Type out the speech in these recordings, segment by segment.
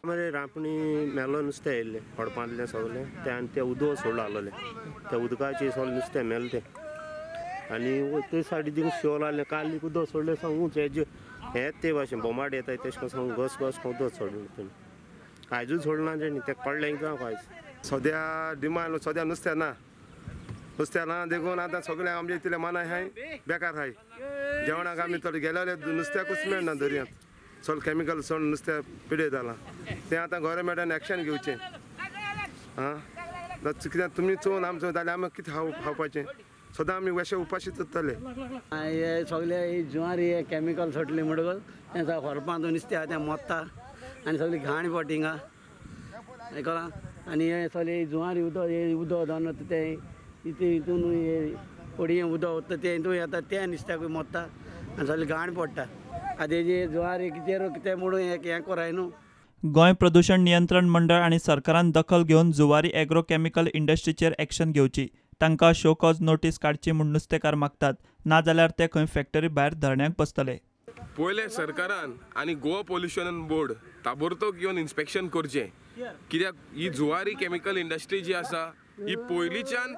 मरे रांपणी मेलो नुस्तें आयिल्लें खडपांतलें सगळें तें आनी तें उदक सोडलं आसलें त्या उदकाचेर सगळें नुस्तें मेलें तें आनी ते सायडी थिंग शोल आहलें काल उदक सोडलें सांगूच हेजे हेंच ते भाशेन बोमाड येता तेश करून सांगून घस घस उदक सोडलें तेणी आयजूच सोडना तेणी तें कळ्ळें जावं आयज. सद्या डिमांड सद्या नुस्तें ना, नुस्तें ना देखून आतां सगळें आमचे इतलें मनाय आहाय बेकार आहाय. जेवणाक आमी चड गेले नुस्त्याकूच मेळना दर्यांत, सगळें केमिकल सोडून नुस्तें पिडे जालां. तें आतां गव्हर्मेंटान एक्शन घेवचें. आं कित्याक तुमी चोवन आमचो जाल्यार आमी कितें खावपाचें, सदां आमी अशें उपाशीच उरतले. हे सगळे जुवारी हे केमिकल सोडले म्हणटकच तें सगळें खरपांत नुस्तें आहा तें मोत्ता आनी सगळी घाण पडटा हिंगा कळ्ळां. आनी हे सगळे जुवारी उदक हे उदक जावन तें हितून हे होडयें उदक वता तें हितून येता तें नुस्त्याकूय मोत्ता आनी सगळी घाण पडटा. आतां हेजे जुवारी कितें कितें म्हणून हें कराय न्हू. गोंय प्रदूशण नियंत्रण मंडळ आनी सरकारान दखल घेवन जुवारी एग्रो केमिकल इंडस्ट्रीचेर एक्शन घेवची, तांकां शो कॉज नोटीस काडची म्हूण नुस्तेकार मागतात, नाजाल्यार ते खंय फॅक्टरी भायर धरण्याक बसतले. पयलें सरकारान आनी गोवा पोल्युशन बोर्ड ताबडतोब येवन इन्स्पेक्शन करचें, कित्याक ही जुवारी केमिकल इंडस्ट्री जी आसा ही पयलींच्यान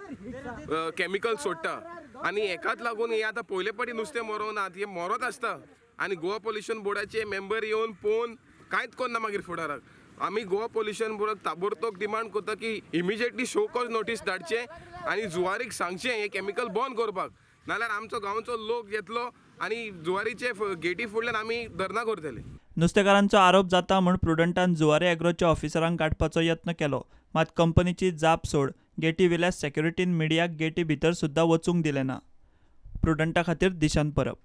केमिकल सोडटा आनी हेकाच लागून हे आतां पयले फावटी नुस्तें मरोना, हे मरत आसता. आनी गोवा पोल्युशन बोर्डाचे मेंबर येवन पळोवन कांयच करना मागीर फुडाराक. आमी गोवा पोल्युशन बोर्डाक ताबडतोब डिमांड करता की इमिजिएटली शो कॉज नोटीस धाडचें आनी जुवारीक सांगचें हें केमिकल बंद करपाक, नाल्यार आमचो गांवचो लोक येतलो आनी जुवारीचे गेटी फुडल्यान आमी धरणां करतले. नुस्तेकारांचो आरोप जाता म्हूण प्रुडंटान जुवारी एग्रोच्या ऑफिसरांक गाठपाचो यत्न केलो, मात कंपनीची जाप सोड गेटी वेल्या सेक्युरिटीन मिडियाक गेटी भितर सुद्दां वचूंक दिलें ना. प्रुडंटा खातीर दिशांत परब.